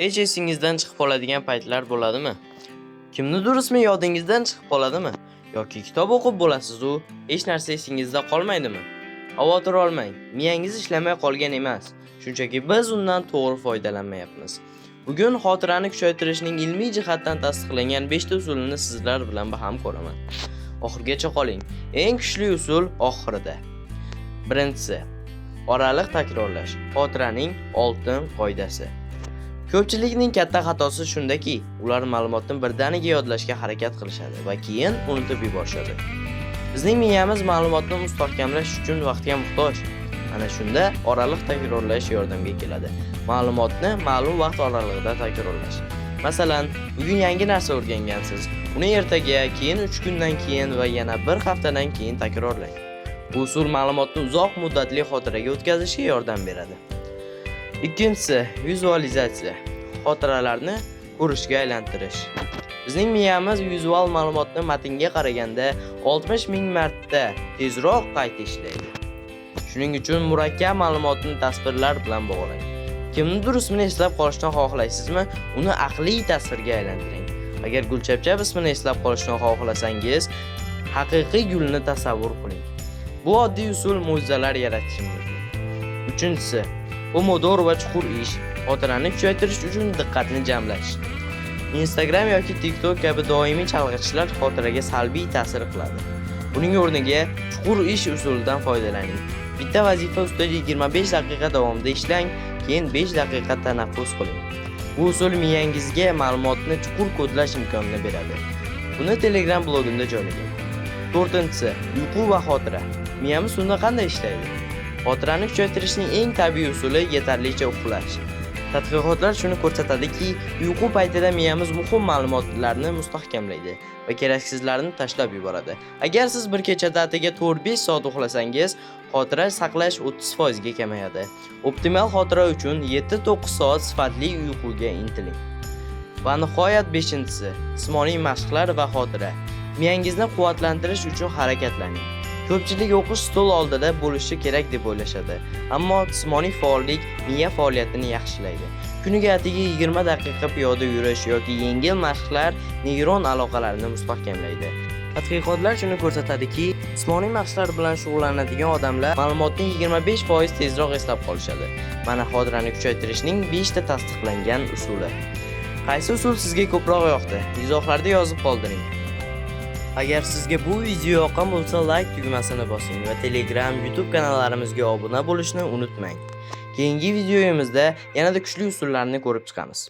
Hech esingizdan chiqib qoladigan paytlar bo'ladimi? Kimnidir ismi yodingizdan chiqib qoladimi? Yoki kitob o'qib bo'lasiz-u, hech narsa esingizda qolmaydimi? Xavotir olmang, miyangiz ishlamay qolgan emas. Shunchaki biz undan to'g'ri foydalanmayapmiz. Bugun xotirani kuchaytirishning ilmiy jihatdan tasdiqlangan 5 ta usulini sizlar bilan baham ko'raman. Oxirigacha qoling. Eng kuchli usul oxirida. Birinchisi, oraliq takrorlash. Xotiraning oltin qoidasi. Ko'pchilikning katta xatosi shundaki, ular ma'lumotni birdaniga yodlashga harakat qilishadi va keyin unutib yuborishadi. Bizning miyamiz ma'lumotni mustahkamlash uchun vaqtga muhtoj. Ana shunda oraliq takrorlash yordamga keladi. Ma'lumotni ma'lum vaqt oralig'ida takrorlash. Masalan, bugun yangi narsa o'rgangansiz. Uni ertaga, keyin 3 kundan keyin va yana bir haftadan keyin takrorlang. Bu usul ma'lumotni uzoq muddatli xotiraga o'tkazishga yordam beradi. Ikkinchisi, vizualizatsiya. Xotiralarni ko'rishga aylantirish. Bizning miyamiz vizual ma'lumotni matnga qaraganda 60 ming marta tezroq qayta ishlaydi. Shuning uchun murakkab ma'lumotni tasvirlar bilan bog'lang. Kimnidir ismini eslab qolishni xohlaysizmi? Uni aqliy tasvirga aylantiring. Agar Gulchapchap ismini eslab qolishni xohlasangiz, haqiqiy gulni tasavvur qiling. Bu oddiy usul mo'jizalar yaratishi mumkin. Uchinchisi, Pomodoro va chuqur ish. Xotirani kuchaytirish uchun diqqatni jamlash. Instagram yoki TikTok kabi doimiy chalg'itishlar xotiraga salbiy ta'sir qiladi. Buning o'rniga chuqur ish usulidan foydalaning. Bitta vazifa ustida 25 daqiqa davomida ishlang, keyin 5 daqiqa tanaffus qiling. Bu usul miyangizga ma'lumotni chuqur kodlash imkonini beradi. Buni Telegram blogimda joylaganman. To'rtinchisi, uyqu va xotira. Miyamiz tunda qanday ishlaydi? Xotirani kuchaytirishning eng tabiiy usuli yetarlicha uxlash. Tadqiqotlar shuni ko'rsatadiki, uyqu paytida miyamiz muhim ma'lumotlarni mustahkamlaydi va keraksizlarni tashlab yuboradi. Agar siz bir kechada atigi 4-5 soat uxlasangiz, xotira saqlash 30% ga kamayadi. Optimal xotira uchun 7-9 soat sifatli uyquga intiling. Va nihoyat beshinchisi, jismoniy mashqlar va xotira. Miyangizni quvvatlantirish uchun harakatlaning. Ko'pchilik o'qish stol oldida bo'lishi kerak deb o'ylashadi. Ammo jismoniy faollik miya faoliyatini yaxshilaydi. Kuniga atigi 20 daqiqa piyoda yurish yoki yengil mashqlar neyron aloqalarini mustahkamlaydi. Tadqiqotlar shuni ko'rsatadiki, jismoniy mashqlar bilan shug'ullanadigan odamlar ma'lumotni 25% tezroq eslab qolishadi. Mana xotirani kuchaytirishning 5 ta tasdiqlangan usuli. Qaysi usul sizga ko'proq yoqdi? Izohlarda yozib qoldiring. Agar sizga bu video yoqqan bo'lsa, like tugmasini bosing va Telegram, YouTube kanallarimizga obuna bo'lishni unutmang. Keyingi videoyimizda yanada kuchli usullarni ko'rib chiqamiz.